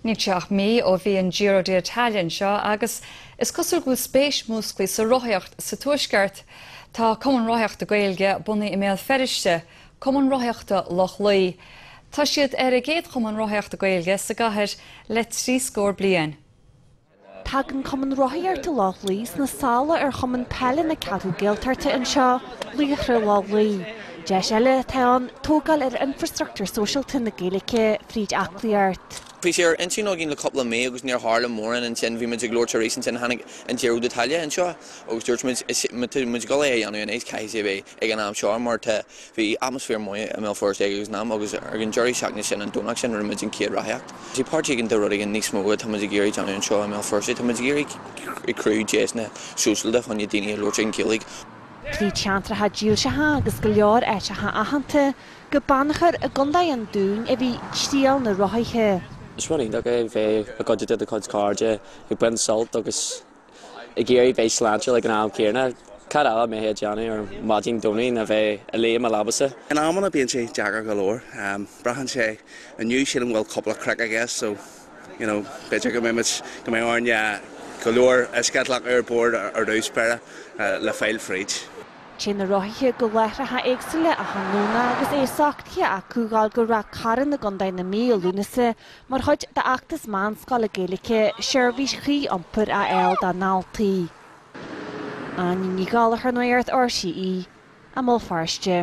Níl sé ach mí ó bhí an Giro d'Italia anseo agus is cosúil go bhfuil spéis músclaithe sa rothaíocht sa Tuaisceart. Tá Cumann Rothaíochta Gaeilge bunaithe i mBéal Feirste, Cumann Rothaíochta Loch Lao. Tá siad ar an gcéad chumann rothaíochta Gaeilge sa gcathair le trí scór bliain. Tagann Cumann Rothaíochta Loch Lao sna sála ar Chumann Peile na Ceathrú Gaeltachta anseo, Laochra Loch Lao. Deis eile atá ann tógáil ar infreastruchtúr sóisialta na Gaeilge fríd aclaíocht. Bhí sé ar intinn againn le cúpla mí agus níor tharla mórán ansin, bhí muid ag labhairt arís ansin tháinig an Giro d'Italia anseo agus dúirt muid má tá muid ag dul é a dhéanamh anois caithfidh sé a bheith ag an am seo mar tá bhí atmaisféar maith i mBéal Feirste ag an am agus ar an deireadh seachtaine sin, an Domhnach sin, rinne muid an chéad rothaíocht. Is é páirt éigin de rud éigin níos mó atá muid ag iarraidh déanamh anseo i mBéal Feirste. Tá muid ag iarraidh cruthú deiseanna sóisialta fá choinne daoine a labhairt an Ghaeilge. Trí cheantracha dílseacha agus go leor áiteacha aitheanta go Beannchar i gContae an Dúin a bhí triall na rothaithe. Is rud iontach é bheith i gcuideachta do chuid cairde, ag baint sult agus ag iarraidh bheith sláintiúil ag an am céanna. Cad eile a mbeifeá ag déanamh ar maidin Domhnaigh ná bheith ag luí i mo leabasa? In amanna bíonn sé deacair go leor. Braitheann sé, inniu sílim go bhfuil cúpla craic i gceist so you know b'fhéidir go mbeidh muid, go mbeidh orainn go leor uisce a ghlacadh ar bord ar dtús báire le fáil fríd. Téann na rothaithe go láithreacha éagsúla achan Domhnach agus é socraithe acu dhul go Ráth Cairn i gContae na Mí i Lúnasa Mar chuid d'fheachtas meánscoile Gaeilge seirbhís chuí iompair a fháil dá ndaltaí. Áine Ní Ghallchóir Nuacht RTÉ i mBéal Feirste.